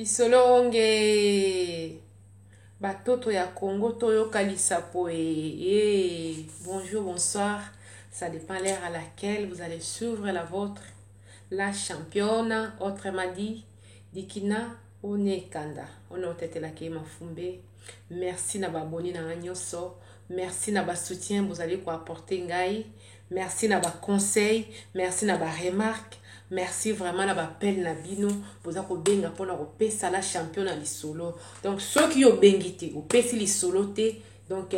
Lisolo onge batoto ya Congo toyoka lisapo e bonjour, bonsoir, ça dépend l'heure à laquelle vous allez suivre la vôtre, la championne, autrement dit Dikina Onekanda one otetelaki ye mafumbe. Merci na baabonnés na nga nyonso, merci na basoutien bozali koapporter ngai, merci na baconseil, merci na baremarque, merci vraiment na baappel na bino boza kobenga mpona kopesa la champion na lisolo. Donc soki obengi te, opesi lisolo te, donc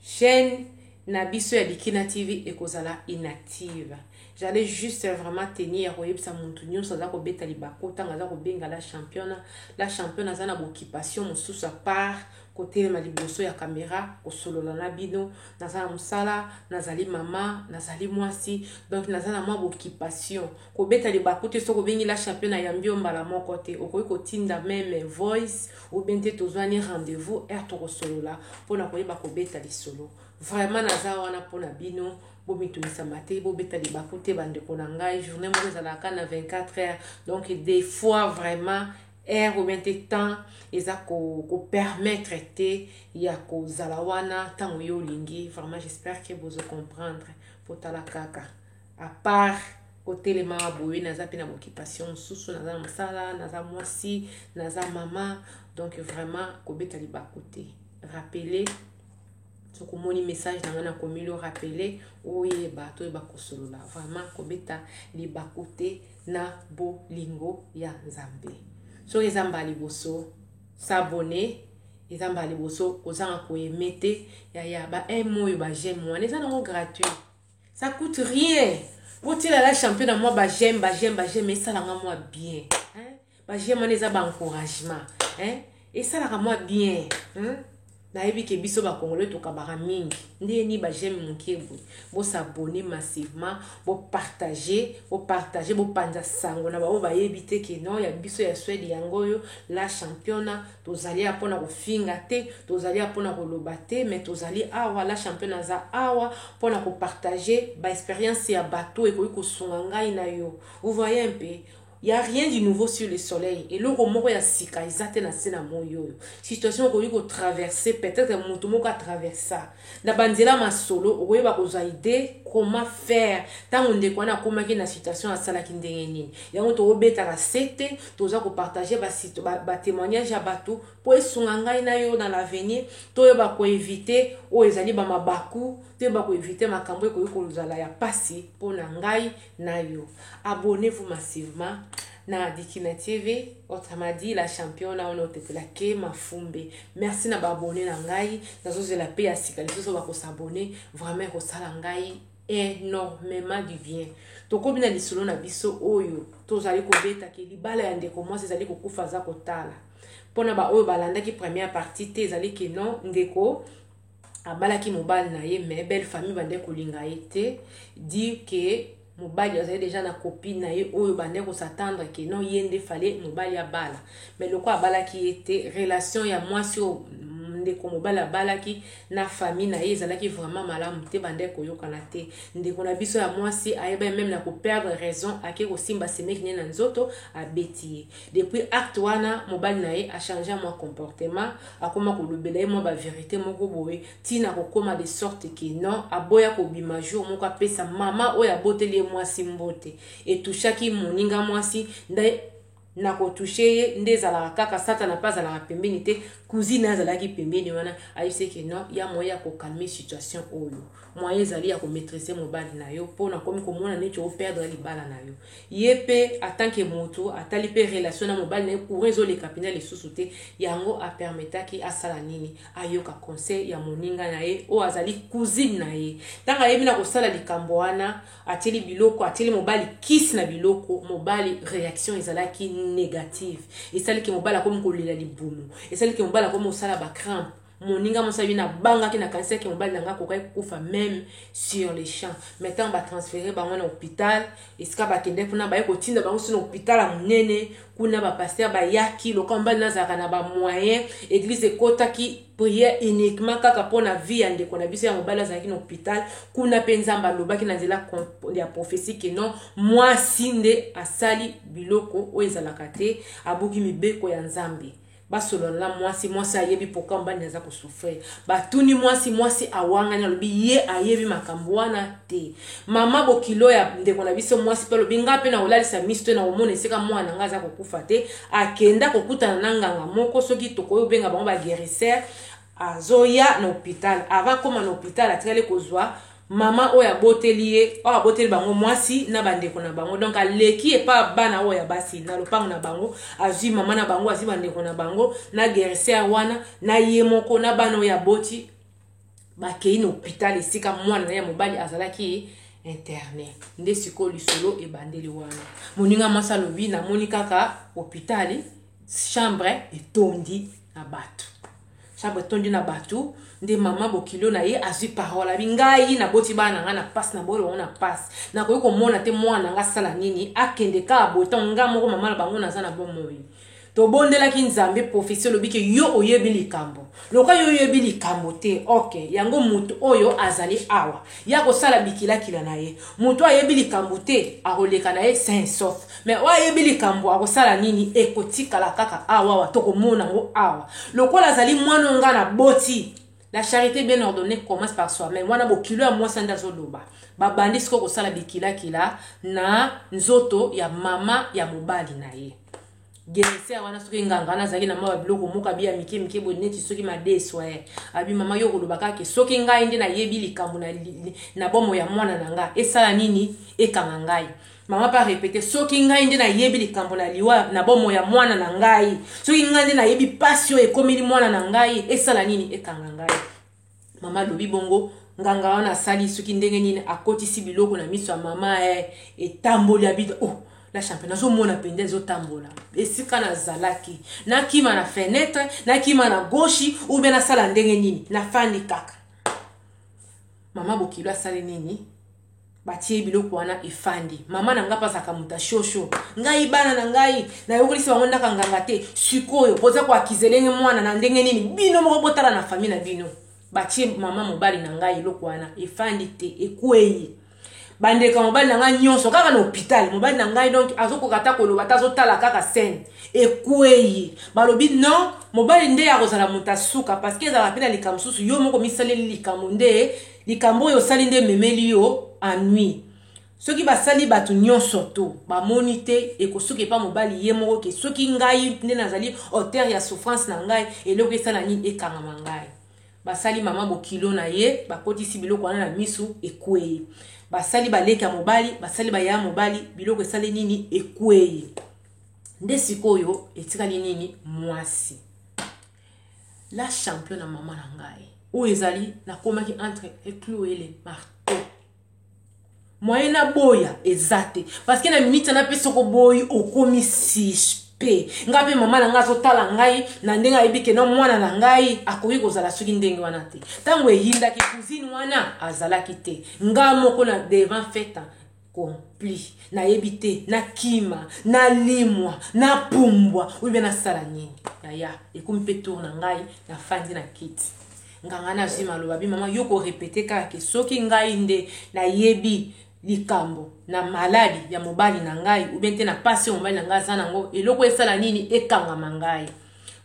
chaîne na biso ya Dikina TV ekozala inactive. J'allais juste vraiment tenir ya koyebisa motu nyonso aza kobeta libako ntango aza kobenga la championne. La championne aza na baoccupation mosusu à part kotelema liboso ya caméra kosolola na bino. Naza na mosala, nazali mama, nazali mwasi, donc naza na mwa baoccupation. Kobeta libaku te. Soki obengi la championne, ayambi yo mbala moko te. Okoki kotinda même voice ou bien te tozwani rendez-vous heure tokosolola mpona koyeba kobeta lisolo. Vraiment naza wana mpona bino, bomitumisama te, bobeta libaku te. Bandeko na ngai, journée moko ezalaka na 24 heures, donc des fois vraiment heure ou bien te temps eza kopermettre te ya kozala wana ntango yo olingi. Vraiment j'espère que bozo comprendre. Potala kaka, à part kotelema boye, naza mpe na baoccupation mosusu, naza na mosala, naza mwasi, naza mama, donc vraiment kobeta libaku te. Rappeler soki omoni message na ngai nakomeli, orappeler, oyeba toyeba kosolola. Vraiment kobeta libaku te na bolingo ya Nzambe. Soki eza mbala liboso, s'abonner. Eza mbala liboso, kozanga koaimer te yaya. Ba-aime oyo, baj'aime wana eza nango gratuit, ça coûte rien. Botiela la champion na mwa baj'aime, baj'aime, baj'aime esalanga mwa bien, hein? Baj'aime wana eza baencouragement, hein? Esalaka mwa bien, hein? Nayebi ke biso bakongolais tokabaka mingi ndeni baj'aime moke boye. Bos'abonner massivement, bopartager, bopartager, bopanza sango na bango bayebi te ke non, ya biso ya Swede yango oyo la championa. Tozali ya mpona kofinga te, tozali ya mpona koloba te, mais tozali awa, la championne aza awa mpona kopartager baexpérience ya bato ekoki kosunga ngai na yo. Vous voyez un peu, y a rien du nouveau sur le soleil. Eloko moko ya sika eza te na se na moi oyo. Situation okoki kotraverser, peut-être moto moko atraversa na banzela masolo, okoyeba kozwa idée comment faire. Ntango ndeko wana akomaki na situation, asalaki ndenge nini? Yango tokobetaka se te, toza kopartager batémoignage ya bato mpo esunga ngai na yo dans l'avenir, toyeba koéviter oyo ezali bamabaku, toyeba koéviter makambo ekoki kozala ya pasi mpo na ngai na yo. Abonnez-vous massivement na Dikina TV, autrement dit la championne wana otetelake mafumbe. Merci na baabonnés na ngai, nazozela mpe ya sika lisusu bakos'abonner. Vraiment ekosala ngai énormément du bien. Tokomi na lisolo na biso oyo tozali kobetaki libala ya ndeko mwasi ezali kokufa. Aza kotala mpona baoyo balandaki première partie te, ezali ke non, ndeko abalaki mobali na ye, mais belle famille bande kolinga ye te, dire ke mobali azali déjà na copine na ye oyo bande kos'attendre ke non, ye nde fallait mobali abala. Mais lokola abalaki ye te, relation ya mwasi oyo ndeko mobali abalaki na famille na ye ezalaki vraiment malamu te, bande koyokana te. Ndeko na biso ya mwasi ayeba même na koperdre raison, ake kosimba semeki ne na nzoto, abeti ye. Depuis acte wana, mobali na ye achanger mwa comportement, akoma kolobela ye mwa bavérité moko boye, ntina kokóma de sorte ke non, aboya kobima. Jour moko apesa mama oyo aboteli ye mwasi mbote, etouchaki moninga mwasi nde na kotoucher ye nde ezalaka kaka Satana mpe azalaka pembeni te. Cousine azalaki pembeni wana, ayebisi ke non, ya moyen ya kocalmer situation oyo, moyen ezali ya komaîtriser mobali na yo, mpo nakomi komona neti operdre libala na yo. Ye mpe atanke moto atali mpe relation na mobali na ye, courant ezoleka mpenza lisusu te. Yango apermettaki asala nini? Ayoka conseil ya moninga na ye oyo azali cousine na ye. Ntango ayebi na kosala likambo wana, atieli biloko, atieli mobali kisi na biloko. Mobali réaction ezalaki négative, esaliki mobali akomi kolela libumu, esaliki mobali akomi kosala bacrampe. Moninga mwasi abi nabangaki, nakanisaki mobali na ngai akokaki kokufa même sur le champ. Mais ntango batransférer bango na hôpital, esika bakende kuna, baye kotinda bango so na hôpital ya monene kuna, bapasteur bayaki. Lokola mobali nazalaka na bamoyen, église ekotaki prière uniquement kaka mpona vie ya ndeko na biso ya mobali azalaki na hôpital kuna. Mpe Nzambe alobaki na nzela ya prophétie ke non, mwasi nde asali biloko oyo ezalaka te, abuki mibeko ya Nzambe. Basolola na mwasi, mwasi ayebi pourquoi mobali aza kosouffrir. Batuni mwasi, mwasi awangani, alobi ye ayebi makambo wana te. Mama bokilo ya ndeko na biso mwasi mpe alobi: nga mpe na kolalisa miso te na komona esika mwana na nga aza kokufa te. Akenda kokutana na nganga moko, soki tokoki kobenga bango baguérisseur. Azoya na hôpital, avant koma na hôpital, atikali kozwa mama oyo aboteli ye, oyo aboteli bango mwasi na bandeko na bango. Donc aleki epa bana oyo ya basi na lopango na bango, azwi mama na bango, azwi bandeko na bango na guérisseur wana na ye moko na bana oyo aboti, bakei na hôpital esika mwana na ye ya mobali azalaki interné. Nde sikoyo lisolo ebandeli wana. Moninga mwasi alobi: namoni kaka hôpital, chambre etondi na bato, chambre etondi na bato. Nde mama bokilo na ye azwi parole, abi: ngai naboti bana na ngai na pasi, naboti bango na pasi, nakoki komona te mwana na ngai asala nini, akende kaka boye. Ntango ngai moko mama na bango naza na bomoi, tobondelaki Nzambe, prophétie olobi ke yo oyebi likambo. Loka yo oyebi likambo te, ok, yango moto oyo azali awa ya kosala bikilakila na ye. Moto ayebi likambo te akoleka na ye sain sauf, mais oyo ayebi likambo akosala nini? Ekotikala kaka awa awa, tokomona yango awa. Lokola azali mwana oyo ngai naboti, la charité bien ordonnée commence par soi-même. Wana bokilo ya mwasi nde azoloba. Babandi sikoyo kosala bikilakila na nzoto ya mama ya mobali na ye. Guérisseur wana, soki nganga wana, azalaki na mwa babiloko moko abi ya mike mike boye, neti soki madeso. E abi: mama, yo koloba kaka, soki ngai nde nayebi likambo na bomoi ya mwana na nga, esala nini? Ekanga ngai. Mama mpe arépéter: soki ngai nde nayebi likambo na liwa na bomoi ya mwana na ngai, soki ngai nde nayebi mpasi oyo ekomeli mwana na ngai, esala nini? Ekanga ngai. Mama alobi bongo, nganga wana asali soki ndenge nini, akotisi biloko na miso ya mama, etamboli. Abi: oh la champion, nazomona mpenza ezotambola. Esika nazalaki, nakima na fenêtre, nakima na gauche ou bien nasala ndenge nini? Nafandi kaka. Mama bokilo asali nini? Batie biloko wana, efandi. Mama na ngai mpe azalaka moto ashosho. Ngai bana na ngai nayokolisi bango ndaka nganga te. Sikoyo boza koaccuser ndenge mwana na ndenge nini? Bino moko botala na famille na bino. Batie mama mobali na ngai eloko wana, efandi te, ekwei. Bandeko ya mobali na ngai nyonso kaka na hôpital. Mobali na ngai donc azokoka ata koloba te, azotala kaka scène. Ekwei, balobi non, mobali nde akozala moto asuka, parce que ezalaka mpe na likambo mosusu, yo moko misaleli likambo, nde likambo oyo osali nde ememeli yo ennui. Soki basali bato nyonso to bamoni te, ekosuka epa mobali ye moko ke soki ngai nde nazali auteur ya souffrance na ngai, eloko esala nini? Ekangama ngai. Basali mama bokilo na ye, bakotisi biloko wana na misu, ekwei. Basali baleki ya mobali, basali baya ya mobali, biloko esali nini? Ekwei. Nde sikoyo etikali nini? Mwasi. La champion na mama na ngai oyo ezali, nakomaki entre clou et le marteau. Moyen naboya eza te, parce que na minute wana mpe soko boyi, okomi suspect. Ngai mpe mama na ngai azotala ngai na ndenge ayebi ke no, mwana na ngai akoki kozala soki ndenge wana te. Ntango eyindaki, cousine wana azalaki te, ngai moko na devant fait accompli. Nayebi te nakima, nalimwa, napumbwa oyo mpe nasala nini. Yaya, ekomi mpe tour na ngai. Nafandi na kiti, nganga nazwi maloba bi: mama, yo korépéter kaka ke soki ngai nde nayebi likambo na maladi ya mobali na ngai ou bien te na pasi oyo mobali na ngai aza nango, eloko esala nini? Ekangama ngai.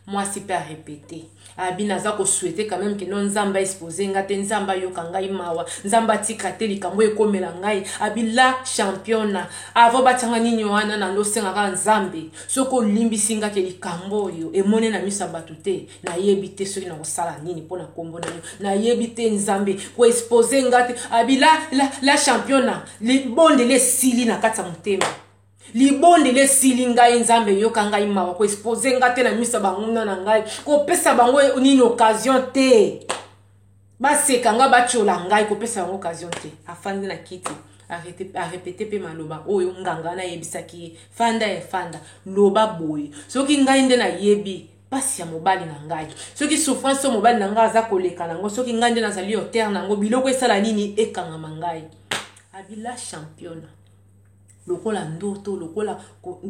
Mwasi mpe arépéter, abi: naza kosouhaiter quand même ke no, Nzambe aexposer nga te, Nzambe ayoka ngai mawa, Nzambe atika te likambo ekomela ngai. Abi: la championa, avant batianga nini wana, na ndosengaka Nzambe, soki olimbisi nga ke likambo oyo emoni na miso ya bato te, nayebi te soki nakosala nini mpo na nkombo na yo, nayebi te, Nzambe koexposer nga te. Abi: la championa, libondeli esili na kati ya motema, libondeli esili ngai, Nzambe eyoka ngai mawa, koexposer nga te na miso ya banguna na ngai, kopesa bango nini? Occasion te baseka nga, batiola ngai, kopesa bango occasion te. Afandi na kiti, arépéter mpe maloba oyo nganga wana ayebisaki ye: fanda, efanda, loba boye, soki ngai nde nayebi. mpasi ya mobali na ngai, soki souffrance oyo mobali na ngai aza koleka nango, soki ngai nde nazali auteur na yango, biloko esala nini, ekangama ngai. Abila championa lokola ndoto, lokola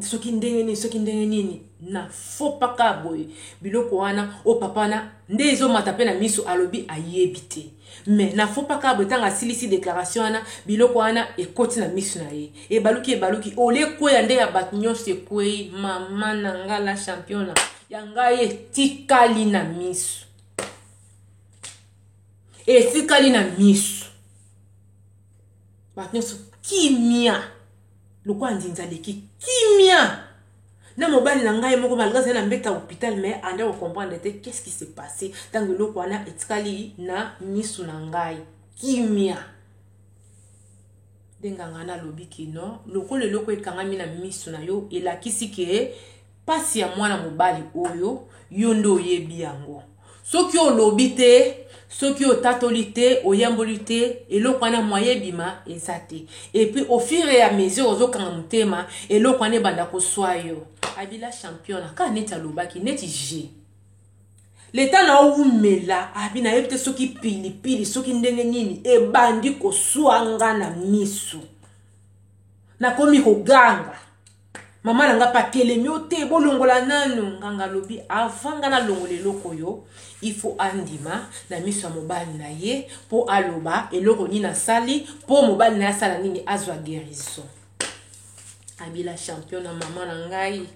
soki ndenge nini, soki ndenge nini, na fopaka boye biloko wana oyo papa wana nde ezomata mpe na miso, alobi ayebi te. Mais na fopaka boye, ntango asilisi déclaration wana, biloko wana ekoti na miso na ye, ebaluki, ebaluki, ole ekweya nde ya bato nyonso ekwei. Mama na nga la championa ya ngai etikali na miso, etikali na miso. Bato nyonso kimia lokola nzinza aleki kimia na mobali na ngai moko, malgré azali na mbeta ya hôpital, mais anda kocomprendre te qu'est-ce qui s'est passé ntango eloko wana etikali na miso na ngai. Kimia nde nganga nalobi kino lokola eloko ekangami na miso na yo, elakisi ke mpasi ya mwana mobali oyo, yo nde oyebi yango. Soki olobi te, soki otatoli te, oyamboli te, eloko wana moyen ebima eza te. Et puis au fur et à mesure ozokanga motema, eloko wana ebanda koswa yo. Abila champion kaka neti alobaki neti g leta na owumela. Abi nayebi te soki pilipili, soki ndenge nini, ebandi koswa nga na miso, nakomi koganga. Mama na nga mpe atelemi o te, bolongola nanu. Nganga alobi avant nga nalongola eloko oyo, il faut andima na miso ya mobali na ye mpo aloba eloko nini asali mpo mobali na ye asala nini, azwa guérison. Abila champion na mama na ngai,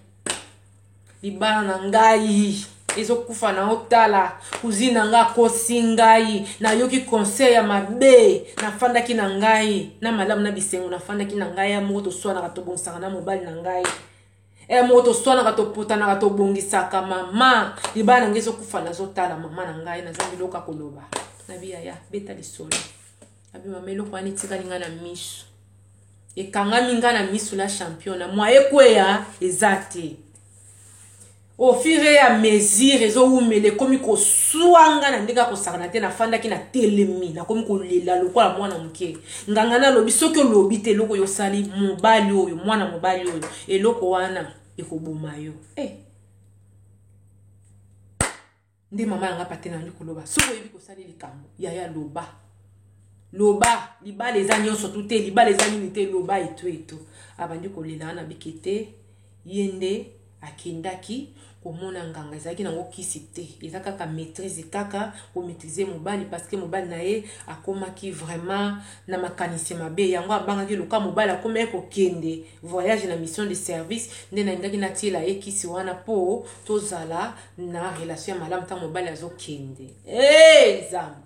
libala na ngai ezokufa na otala cousine na ngai akosi ngai, nayoki conseil ya mabe, nafandaki na ngai na malamu na bisengo, nafandaki na ngai ya moko, toswanaka, tobongisaka na mobali na ngai e moko, toswanaka, topotanaka, tobongisaka. Mama, libala na ngai ezokufa, nazotala mama na ngai, nazangi eloko ya koloba. Nabi yaya, beta lisolo. Abi mama, eloko wana etikali ngai na miso, ekangami ngai na miso na champion na mwa ekweya eza te. Au fur et à mesure ezowumela, ekomi koswa nga na ndenge akosakana te. Nafandaki, na telemi, nakomi kolela lokola mwana moke. Nganga nalobi soki olobi te eloko oyo osali mobali oyo, mwana mobali oyo, eloko wana ekoboma yo. Eh. Nde mama yanga pate nandi koloba, soki oyebi kosala likambo, yaya, loba, loba. Libala eza nyonso tu te, libala eza nini te, loba eto eto. Abandi kolela wana biki te, ye nde akendaki komona nganga. Ezalaki nango kisi te, eza kaka maîtrise, kaka komaîtrise mobali, parce que mobali na ye akomaki vraiment na makanisi mabe. Yango abangaki loka mobali akomaki kokende voyage na mission de service, nde nalingaki natiela ye kisi wana mpo tozala na relation ya malamu ntango mobali azokende. Hey, Nzambe!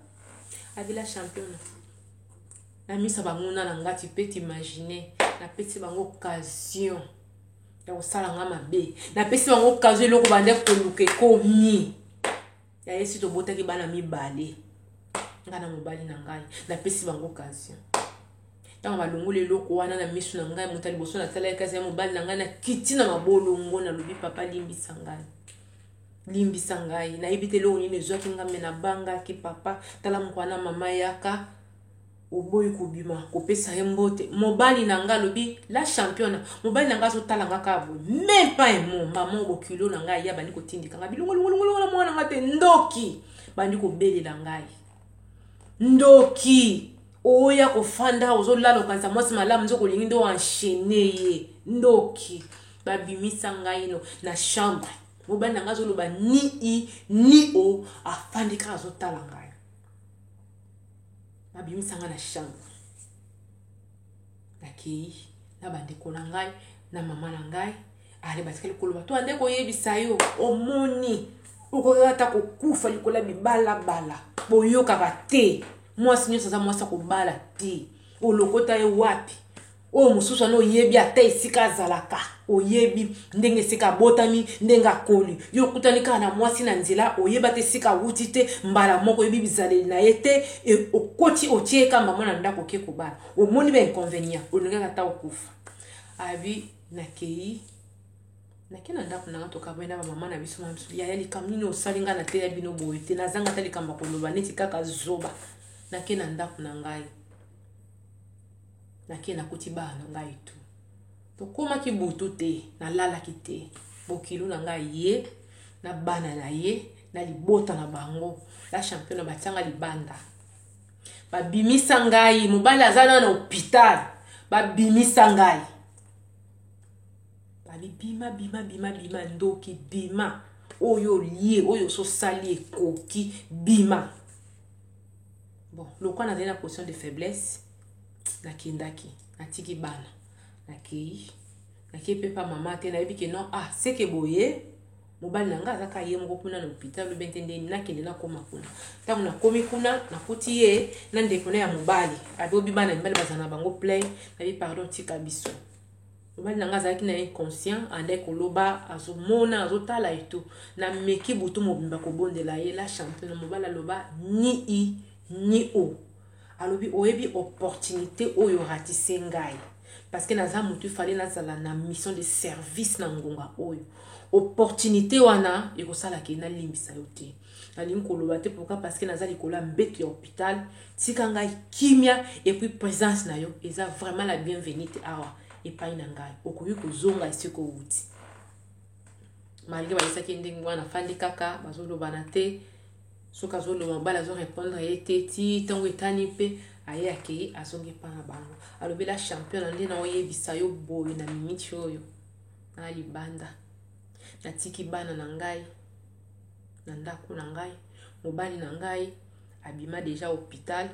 Abila champion na miso banguna na nga, tu peux t'imaginer, napesi bango occasion ya kosala nga mabe, napesi bango occasion, eloko bande koluka ekomi ya ye. Si tobotaki bana mibale, nga na mobali na ngai, napesi bango occasion. Ntango balongoli eloko wana na miso na ngai, moto ya liboso natalaki kasi ya mobali na ngai. Nakiti na mabolongo, nalobi: "Papa, limbisa ngai, limbisa ngai. Nayebi te eloko nini ezwaki ngai, me nabangaki. Papa, tala moko wana, mama yaka, oboyi kobima kopesa ye mbote." Mobali na ngai alobi la championa, mobali na ngai azotala nga kaka boye, même pas un mot. Mama bokilo na ngai ya bandi kotindika ngai bilongolongolongolongola, mwana nga te, ndoki, bandi kobelela ngai, ndoki oya kofanda, ozolala, okanisa mwasi malamu, nzoka olingi nde oenchaîne ye, ndoki. Babimisa ngai no na chambre. Mobali na ngai azoloba ni i ni o, afandi kaka azotala ngai. Babimisa ngai na chambre, nakei na bandeko na ngai na mama na ngai. Ale batikali koloba to ande koyebisa yo, omoni okoki ata kokufa likolo ya bibalabala. Boyokaka te, mwasi nyonso aza mwasi akobala te. Olokota ye wapi? Oyo mosusu wana oyebi ata esika azalaka, oyebi ndenge esika abotami, ndenge akoli. Yo okutani kaka na mwasi na nzela, oyeba te esika awuti te, mbala moko oyebi bizaleli na ye te, okoti, otie ye kamba mwana ndako, oke kobala, omoni bainconvénient, olingaki ata okufa. Abi nakei, nake na ndako nanga, tokaboye na bamama na biso. Mama biso: "Yaya, likambo nini osali ngai? Nateya bino boye te." Nazanga ata likambo ya koloba, neti kaka zoba. Nake na ndako na ngai, nake nakuti bana na ngai tu. Tokomaki butu te, nalalaki te. Bokilo na ngai ye Na bana na ye, na libota na bango. La championne batia nga libanda. Babimisa ngai, mobali aza na hôpital. Babimisa ngai. Babi bima bima bima bima ndoki bima. Oyo olie, oyo ososali ekoki bima. Bon, lokwa nazali na position de faiblesse, nakendaki, natiki bana, nakei. Nakei pe pa mama te, nayebi ke non, ah, seke boye, mobali na nga aza kaka ye moko kuna na hôpital, ou bien te ndeni, nakende nakoma kuna. Ntango nakomi kuna, nakuti ye na ndeko na ya mobali. Alobi bana mibali bazala na bango plein, nabi pardon tika biso. Mobali na nga azalaki na inconscient, andai koloba, azomona, azotala et tout. Nameki butu mobimba kobondela ye, la championne, mobali aloba ni i ni o. Alobi oyebi opportunité oyo ratisse ngai. Parce que naza mutu fallait nazala na mission de service na ngonga oyo. Opportunité wana ekosala ke nalimbisa yo te. Nalingi koloba te pourquoi? Parce que naza likolo ya mbeto ya hôpital. Tika ngai kimia et puis présence na yo eza vraiment la bienvenue te awa epai na ngai. Okoki kozonga esika owuti. Malgré bayesaki ndenge wana afandi kaka bazolobana te. Soki azoloba mobali azo répondre ye te ti ntango etani mpe aye akei azongi epa na bango. Alobi la championne nde na oyebisa yo boye na minute oyo na libanda. Natiki bana na ngai na ndako na ngai, mobali na ngai abima déjà hôpital,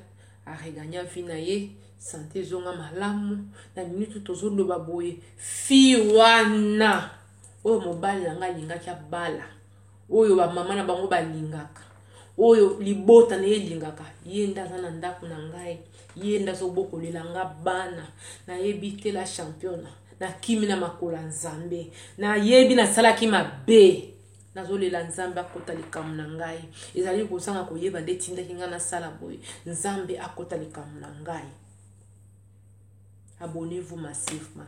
aregagna vie na ye, santé ezonga malamu. Na minute tozoloba boye fille wana oyo mobali na ngai alingaki abala, oyo ba mama na bango balingaka, oyo libota na ye elingaka, ye nde aza na ndako na ngai, ye nde azobokolela nga bana. Nayebi te la championne, nakimi na makolo ya Nzambe, nayebi nasalaki mabe, nazolela Nzambe akota likambo na ngai. Ezali kozanga koyeba nde etindaki ngai nasala boye. Nzambe akota likambo na ngai. Abonnez-vous massivement.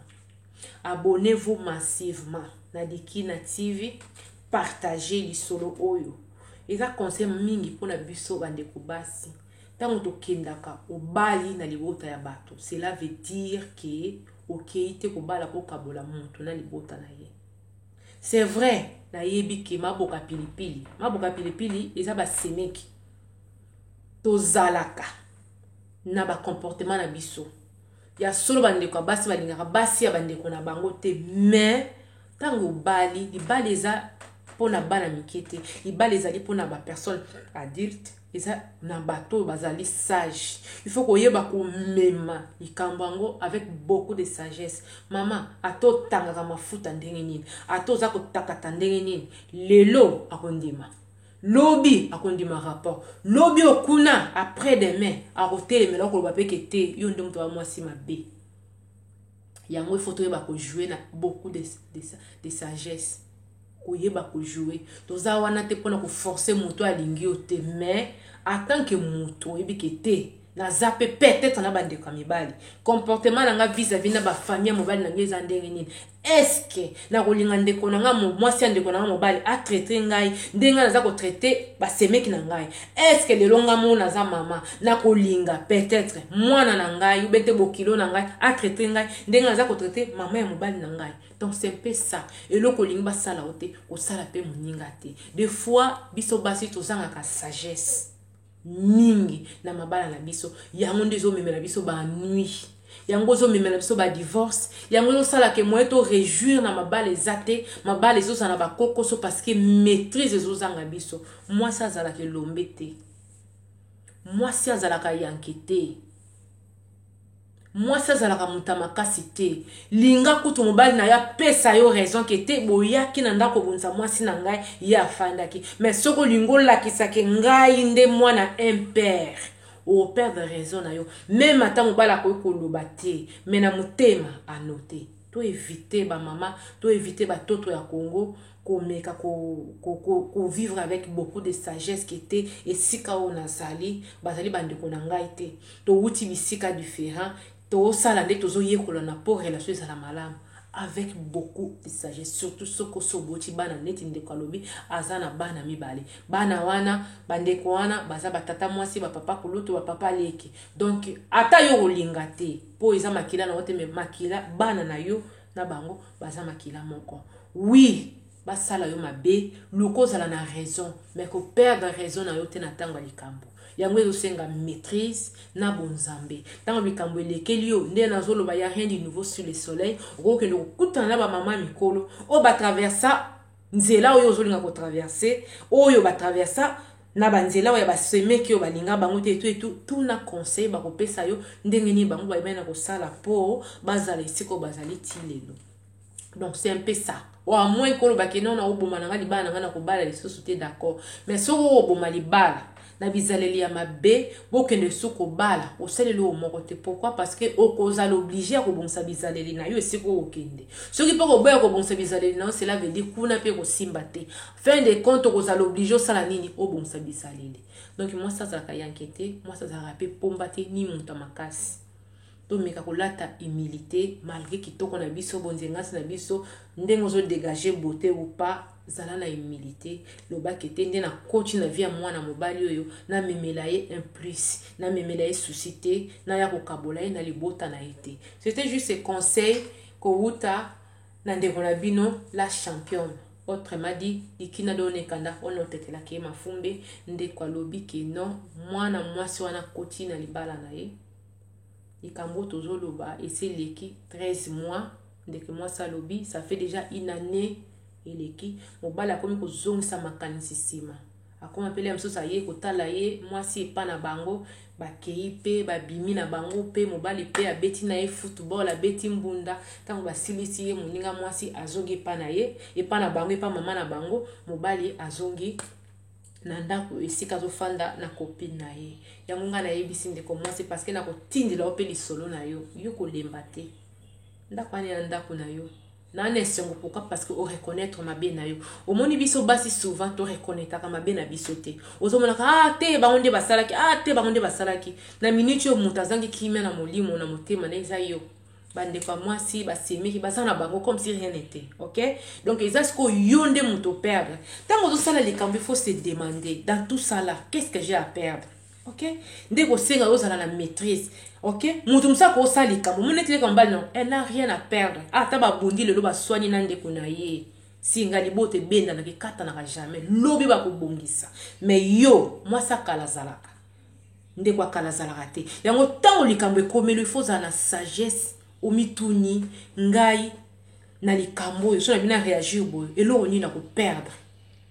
Abonnez-vous massivement na Dikina TV. Partagez lisolo oyo. Eza conseil mingi mpona biso bandeko basi. Ntango tokendaka obali na libota ya bato, cela veut dire que okei te kobala kokabola moto na libota na ye. C'est vrai, nayebi ke maboka pilipili. Maboka pilipili eza basemeki. Tozalaka na ba comportement na biso. Ya solo bandeko ya basi balingaka basi ya bandeko na bango te, mais ntango obali, libala eza mpona bana mike te, libala ezali mpona ba personne adulte, eza na bato oyo bazali sage. Il faut koyeba komema likambo yango avec beaucoup de sagesse. Mama, ata otangaka mafuta ndenge nini, ata oza kotakata ndenge nini, lelo akondima, lobi akondima rapport, lobi okuna après demain akotelemela okoloba pe ke te yo nde moto wa mwasi mabe. Yango il faut toyeba kojouer na beaucoup de sagesse. Koyeba kojouer. Toza wana te mpona koforcer moto alingi yo te, mais en tant que moto oyebi ke te naza pe peut-être na bandeko ya mibali, comportement na nga vis-à-vis na ba famille ya mobali na nga eza ndenge nini? Est-ce que nakolinga ndeko na nga mwasi ya ndeko na nga mobali atraite ngai ndenge naza kotraite basemeki na ngai? Est-ce que lelo nga moko naza mama, nakolinga peut-être mwana na ngai ou bien te bokilo na ngai atraite ngai ndenge naza kotraite mama ya mobali na ngai? Donc c'est un peu ça. Eloko olingi basala yo te, kosala pe moninga te. Des fois biso basi tozangaka sagesse mingi na mabala na biso. Yango nde ezomemela biso ba ennui, yango ezomemela biso ba divorce, yango ezosalaka moyen to réjouir na mabala eza te. Mabala ezozala na bakokoso parce que maîtrise ezozanga biso. Mwasi azalaka elombe te, mwasi azalaka yanke te, mwasi azalaka moto ya makasi te. Linga kutu mobali na yo apesa yo raison ke te boyaki na ndako kobundisa mwasi na ngai, ye afandaki. Mais soki olingi olakisake ngai nde mwana impère, operdre raison na yo. Même ata mobali akoki koloba te, mais na motema anote. To éviter ba mama, to éviter batoto ya Congo komeka ko vivre avec beaucoup de sagesse ke te esika oyo nazali bazali bandeko na ngai te, towuti bisika différent, tosala nde tozoyekola na po relation ezala malamu avec beaucoup de sagesse. Surtout soki osi oboti bana, neti ndeko alobi aza na bana mibale, bana wana bandeko wana baza batata mwasi, bapapa kulutu, bapapa leki. Donc ata yo kolinga te mpo eza makila na yo te, mais makila bana na yo na bango baza makila moko. Oui, Basala yo mabe, luka ozala na raison, mais ko perdre raison na yo te na ntango ya likambo. Yango ezosenga maîtrise na bonzambe. Ntango likambo elekeli yo, nde nazoloba ya rien du nouveau sur le soleil, okokende kokutana na bamama mikolo oyo batraversa nzela oyo ozolinga kotraverse, oyo batraversa na banzela oyo ya basemeki oyo balinga bango te, etu etu tuna conseil bakopesa yo ndenge nini bango bayebani na kosala mpo bazala esika oyo bazali ti lelo. Donc c'est un peu ça. O à moins koloba ke non, naoboma na nga libala na nga, na kobala lisusu te, d'accord. Mais soki okoboma libala na bizaleli ya mabe, bokende lisusu kobala, osaleli oyo moko te. Pourquoi? Parce que okozala obligé ya kobongisa bizaleli na yo esika oyo okende. Soki mpo koboya kobongisa bizaleli na yo, cela veut dire kuna mpe kosimba te. Fin de compte, okozala obligé osala nini? Obongisa bizaleli. Donc mwasi azalaka yanke te, mwasi azalaka mpe pomba te, ni moto ya makasi. Tomeka kolata humilité malgré kitoko na biso, bonzengasi na biso, ndenge ozodégage beauté ou pas, zala na humilité. Lobaki te nde nakoti na vie ya mwana mobali oyo, namemela ye un plus, namemela ye souci te, naya kokabola ye na libota na ye te. C'était juste conseil kowuta na ndeko na bino, la championne, autrement dit Dikina Donekanda, oyo otetelaki ye mafumbe. Ndeko alobi ke non, mwana mwasi wana akoti na libala na ye. Likambo tozoloba esi eleki 13 mois. Ndeko mwasi alobi ça fait déjà une année eleki. Mobali akomi kozongisa makanisi nsima, akoma mpele ya mosusu, aye kotala ye mwasi epa na bango, bakei mpe babimi na bango mpe mobali mpe abeti na ye football, abeti mbunda. Ntango basilisi ye, moninga mwasi azongi epa na ye, epa na bango, epa mama na bango. Mobali azongi na ndako esika azofanda na copine na ye. Yango ngai nayebisi ndeko mwasi, parce que nakotindela yo mpe lisolo na yo, yo kolemba te. Ndako wana ya ndako na yo na esengo. Pourquoi? Parce que oreconnaître mabe na yo. Omoni, biso basi souvent toreconnaîtraka mabe na biso te. Ozomonaka: ah te, bango nde basalaki, ah te, bango nde basalaki. Na minute oyo moto azangi kimia na molimo, na motema na eza yo. Bandeko ya mwasi basemeki baza na bango comme si rien n'était. Ok, donc eza sikoyo yo nde moto perdre. Ntango ozosala likambo, il faut se demander: dans tout ça là, qu'est-ce que j'ai à perdre? Ok, nde kosenga yo ozala na maîtrise. Ok, moto mosusu akosala likambo, omoni ete leka mobali, non, elle n'a rien à perdre. Ata babundi lelo, baswani na ndeko na ye, singa libota ebendanaka, ekatanaka jamais, lobi bakobongisa. Mais yo mwasi akala azalaka ndeko akala azalaka te. Yango ntango likambo ekomeli, il faut ozala na sagesse. Omituni: ngai na likambo oyo, so na bino réagir boye, eloko nini na koperdre?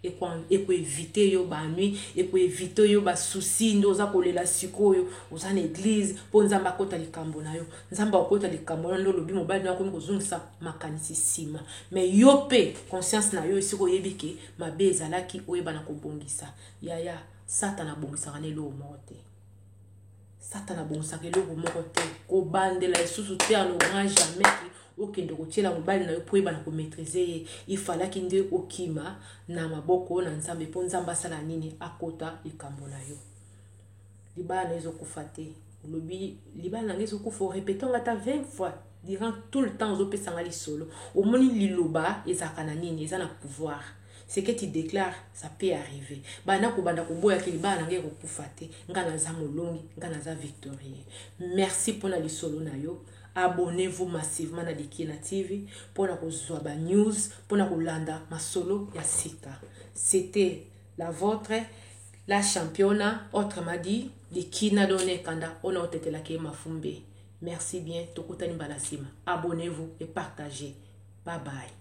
Ekoéviter yo baennuis, ekoéviter yo basusi nde oza kolela sikoyo. Oza na église mpo Nzambe akota likambo na yo. Nzambe akota likambo na yo nde olobi mobali na akomi kozongisa makanisi nsima. Mais yo mpe conscience na yo, esika oyebi ke mabe ezalaki, oyeba na kobongisa. Yaya, Satana abongisaka na eloko moko te. Satana abongisaka eloko moko te. Kobandela lisusu te, au grand jamais ke okende kotiela mobali na yo mpo oyeba na komaîtriser ye. Ifalaki nde okima na maboko na Nzambe mpo Nzambe asala nini? Akota likambo na yo. Libala na ezokufa te. Olobi libala na ngai ezokufa, orépéter ngo ata 20 fois durant tout le temps ozopesanga lisolo. Omoni, liloba ezalaka na nini? Eza na pouvoir. Ce que tu déclares, ça peut arriver. Banda kobanda koboyaki libala na ngai ekokufa te, ngai naza molongi, ngai naza victorien. Merci mpona lisolo na yo. Abonnez-vous massivement na Likina TV mpona kozwa banews, mpona kolanda masolo ya sika. C'était la vôtre, la championa, autrement dit Likina Done Kanda, oyo otetelaki ye mafumbe. Merci bien, tokutani mbala nsima. Abonnez-vous et partagez. Bye bye.